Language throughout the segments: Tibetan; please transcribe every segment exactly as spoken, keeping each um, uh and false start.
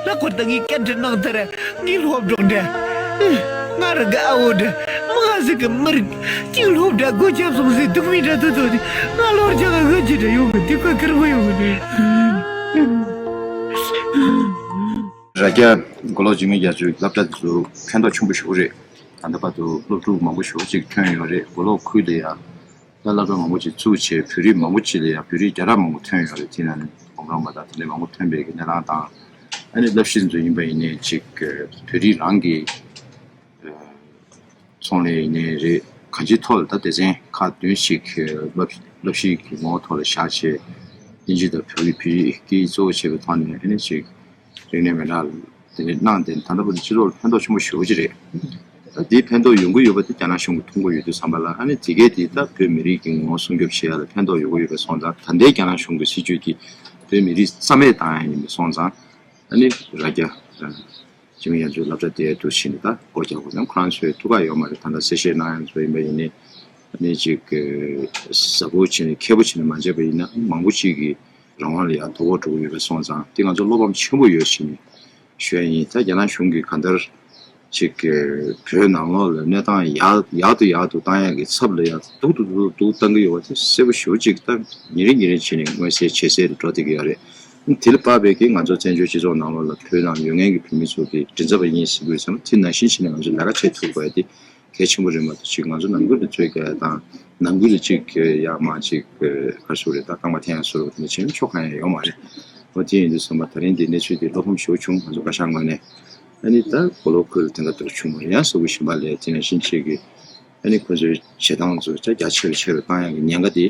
ལ་སྐོར་དང་ངའི་སྐད་འདྲ་ནང་ལྟར་ངའི་སློབ་གྲོགས་འདྲ། ང་རང་གི་ཨ་བོ་འདྲ། མ་ཟིག་གི་མི་རིགས་གཅིག་སློབ་གྲྭ་སྒོ་བརྒྱབ་སོང་ཟིག་སྡུག་མི་འདྲ་དུ་དོ་དེ་ང་ལོར་ཅང་གི་གི་འདྲ་ཡོང་གི་དེ་ཁོ་ཁེར་མོ་ཡོང་གི་རེད། རྭ་རྒྱ་མགོ་ལོག་འཇིགས་མེད་རྒྱ་མཚོའི་སློབ་གྲྭ་དེ་ཚོ་ཕན་ཐོགས་ཆེན་པོ་ཞེ་པོ་རེད། ད་ལྟ་བར་དུ་སློབ་ཕྲུག་མང་པོ་ཞེ་པོ་ཅིག་ཐོན་ཡོད་རེད། མགོ་ལོག་ཁུལ་ལ་ཡང་ད་སློབ་གྲྭ་མང་པོ་ཅིག་བཙུགས་བྱས་བོད་རིགས་མང་པོ་ཅིག་ལ་ཡང་བོད་རིགས་བརྒྱ་ཕྲག་མང་པོ་ཐོན་ཡོད་རེད། དེ་ནང་ནས་འབུམ་རམས་པ་དང་དེ་ནས་མང་པོ་ཐོན་པའི་གི་གནས་སྟངས་དང་། ཨ་ནི་བསླབ་གཞི་ཚོ་ཡིན་པ་ཡིན་ནའི་ཅིག་བོད་རིགས་རང་གི་ཚོང་ལས་ཡིན་ནའི་རེད། གང་ཅིའི་ཐོག་ལ་ད་སྡེ་ཚན་ཁག་བདུན་ཞིག་བསླབ་བསླབ་གཞིའི་གི་ངོ་བོ་ཐོག་ལ་བཞག་བྱས་དབྱིན་ཇི་དང་བོད་ཡིག་བོད་ཡིག་གི་གཙོ་བོ་བྱས་པའི་ཐོག་ནས་ཨ་ནི་ཅིག་རིག་གནས་མི་སྣ་དེ་འདྲ་གནང་དེ་ད་ལྟ་བར་དུ་སྤྱི་ཚོགས་ལ་ཕན་ཐོགས་ཆེན་པོ་ཞེ་པོ་ཅིག་རེད། ད་དེའི་ཕན་ཐོགས་ཡོང་གི་ཡོད་པ་དེ་རྒྱ་ནག་གཞུང་གིས་མཐོང་གི་ཡོད་དུས་ཙམ་པ་ལ་ཨ་ནི་དེ་གས་དེ་ད་བོད་མི་རིགས་ཀྱི་ངོ་བོ་སྲུང་སྐྱོབ་བྱེད་ཡ་ལ་ཕན་ཐོགས་ཡོང་གི་ཡོད་པ་སོང་ཙང་ད་ལྟའི་རྒྱ་ནག་གཞུང་གི་སྲིད་བྱུས་དེ་བོད་མི་རིགས་རྩ་མེད་བཏང་ཡ་ཡིན་པ་སོང་ཙང་ཨ་ནི་རྭ་རྒྱ་འཇིགས་མེད་རྒྱ་མཚོའི་སློབ་གྲྭ་དེ་ཡ་དུ་ཕྱིན་ནས་ད་སྒོ་རྒྱག་དགོས་ན་ཁོ་རང་ཚོའི་ཐུགས་ཁག་ཡོད་མ་རེད། ད་ལྟ་གསལ་བཤད་གནང་ཡ་ཚོ་ཡིན་པ་ཡིན་ནའི་ཨ་ནི་ཅིག་གཟབ་པོ་བྱས་ནས་མཁས་པོ་བྱས་ནས་མ་བྱས་པ་ཡིན་ན་མང་པོ་ཅིག་གིས་རང་དབང་ལ་ཡང་དོ་ཕོག་འགྲོ་གི་ཡོད་པ་སོང་ཙང་དེ་ང་ཚོ་བློ་ཕམ་ཆེན་པོ་ཡོད་ཕྱིན་ནས་ཞུ་ཡ་ཡིན། ད་རྒྱ་ནག་གཞུང་གིས་གང་ལྟར་ཅིག་བོད་ནང་ལོགས་ལ་གནས་སྟངས་ཡག་ཡག་ཏུ་ཡག་ཏུ་བཏང་ཡ་གི་ཚབ་ལ་ཡང་སྡུག་ཏུ་སྡུག་ཏུ་སྡུག་བཏང་གི་ཡོད་པ་དེ་གསལ་པོ་ཞེ་པོ་ཅིག་ད་ཉིན་རེ་ཉིན་རེ་བྱས་ནས་མངོན་གསལ་ཇེ་གསལ་དུ་འགྲོ་བསྡད་ཀྱི་ཡོད་རེད། དེ་ལ་དཔག་པའི་གི་ང་ཚོ་བཙན་བྱོལ་སྤྱི་ཚོགས་ནང་ལོགས་ལ་བོད་ནང་ཡོད་མཁན་གྱི་བོད་མི་ཚོ་གི་མགྲིན་ཚབ་པ་ཡིན་ཟེར་གྱི་ཡོད་ཙང་དེ་ནང་བཞིན་བྱས་ནས་ང་ཚོ་ལས་ཀ་བྱེད་ཐུབ་དགོས་ཡ་དེ་གལ་ཆེན་པོ་རེད་མ་གཏོགས་ཅིག་ང་ཚོ་ནང་ཁུལ་དུ་བཙོས་རྒྱག་ཡ་དང་ནང་ཁུལ་དུ་ཅིག་ཡ་མ་ཅིག་ག་རེ་ཟེར་དགོས་རེད། ད་རྐང་པ་འཐེན་ཡ་བཟོ་འདྲ་བོ་དེ་འདྲ་བྱས་ན་ཆོ་ག་ཡ་ཡོད་མ་རེད། འོ་དེ་ཡིན་དུས་ཙམ་པ་ད་རིང་འདི་གནས་ཚུལ་འདི་བློ་ཕམ་ཞེ་པོ་བྱུང་། ང་ཚོ་བཀའ་ཤག་ངོས་ནས་ཨ་ནི་ད་མགོ་ལོག་ཁུལ་དེ་འདྲ་འདུག་བྱུང་མ་རེད། ཡང་གཟུགས་པོ་གཞན་པ་ལས་དེ་ནང་བཞིན་བྱེད་ཀྱི་ཨ་ནི་ཁོ་ཚོའི་བྱེད་སྟངས་ཚོ་ཅག་རྒྱ་ཆེ་རུ་ཆེ་རུ་བཏང་ཡ་གི་ཉེན་ཁ་དེ་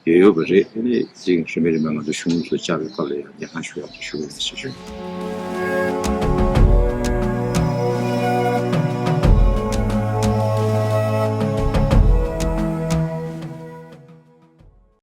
ཡོད་ཡོད་པ་རེད། ཨ་ནི་དེ་རིམ་པས་རིམ་པས་ང་ཚོ་གཞུང་ཚོ་བཅར་བའི་སྐབས་ལ་ཡང་ཉེན་ཁ་ཞུ་ཡག་ཞུ་གི་ཡིན་ཞེས་ཞུ།